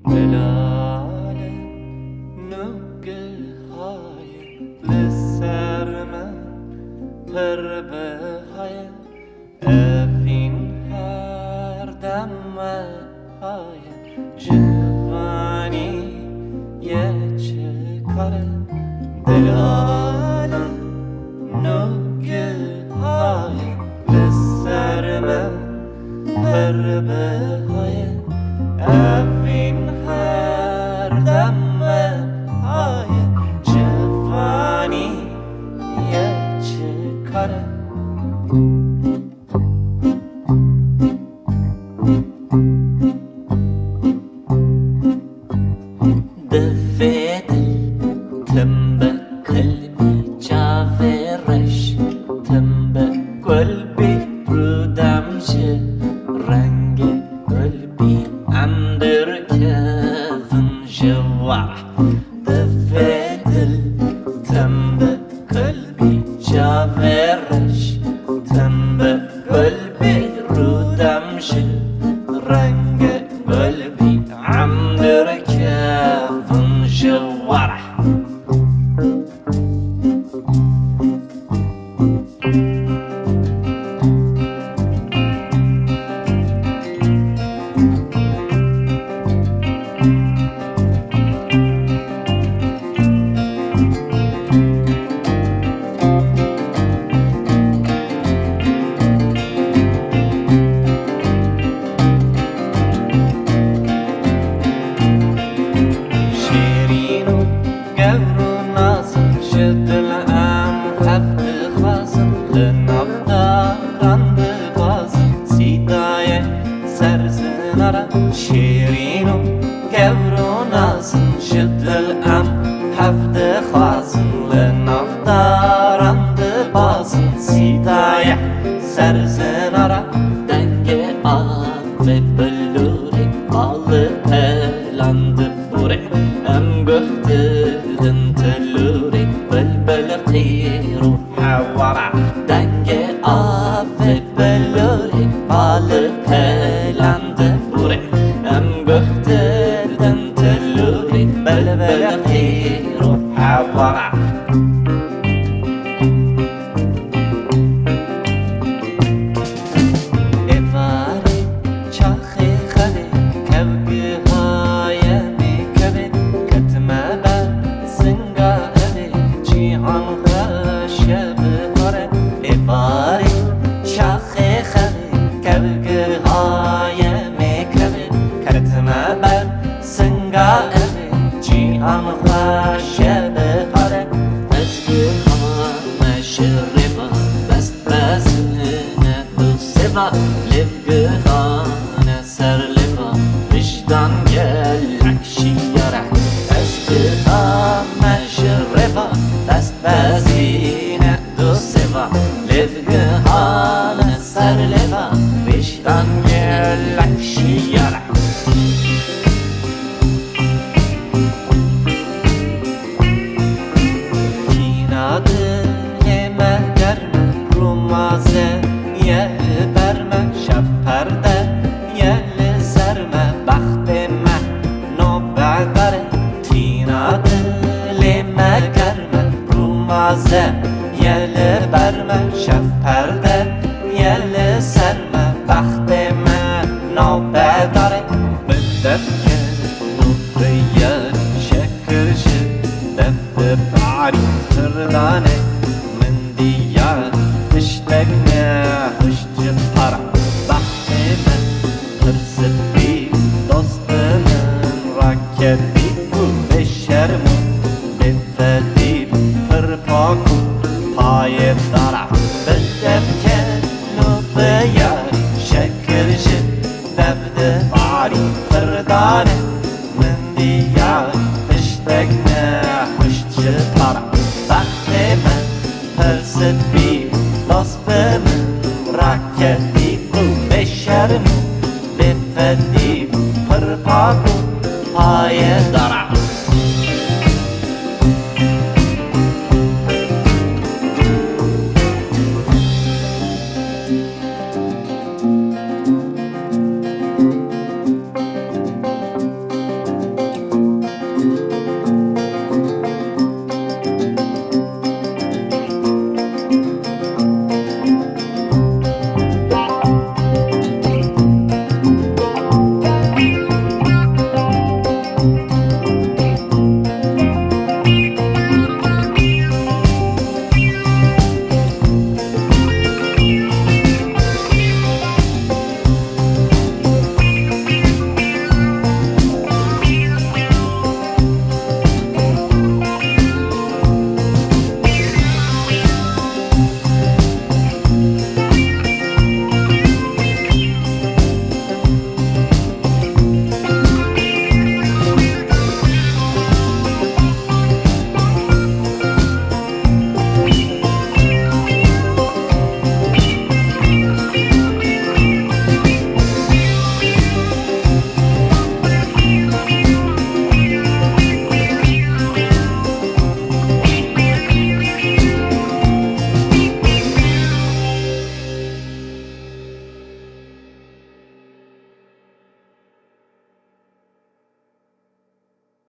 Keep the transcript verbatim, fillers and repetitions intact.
Delale nû gihaye, li ser me pir bihaye. Evîn her dem me haye, civanî ye çi kare. Delale nû gihaye, li ser me pir bihaye. Evîn her dem me haye, civanî ye çi kare. Divê dil tim be kulbî, çavê reş tim be kulbî, rûdem ji rengê kulbî, em derkevin ji wara. Divê dil tim be kulbî, çavê reş tim be kulbî, rûdem ji rengê kulbî, em derkevin ji wara. Şêrîn û gewr û nasin, ji dil em hev dixwazin, li nav daran dibazin, sîdayê ser zinara. Şêrîn û gewr û nasin, ji dil em hev dixwazin, li nav daran dibazin, sîdayê ser zinara. Dengê avê bilûrê, bal û pelan dibûrê, em guh didin tilûrê, bilbil qîr û hewara. Dengê avê bilûrê, bal û pelan dibûrê, em guh didin tilûrê, bilbil qîr û hewara. Êvarê çaxê xelê, kevgihaye mêkevê, ketime ber singa evê, cîhan xweş e bihare. Êvarê çaxê xelê, kevgihaye mêkevê, ketime ber singa evê, cîhan xweş e bihare. Ez giha me ji rêva, best bezine du sêva, lêv gihane ser lêva, wijdan gelek şiyare. Ez giha me ji rêva, best bezine du sêva, lêv gihane ser lêva, wijdan gelek şiyare. Tîna dilê me germ e, rûmaze ye li ber me, şev perde ye li ser me, bextê me nobedar e. Tîna dilê me germ e, rûmaze ye li ber me, şev perde ye li ser me, bextê me nobedar e. Bi devke nû bi yar, şekir ji dev dibarî, pirdanê min diyar, tiştek ne hişt ji para, bextê me pir spî, dost bi min raketî û bê şerm û bê fedî, pir pak û payedara. Bi devke nû bi yarî, şekir ji dev dibarî, pirdanê min diyar, tiştek ne hişt ji para, bextê me pir spî, dost bi min raketî û bê şerm û bê fedî, pir pak û payedara.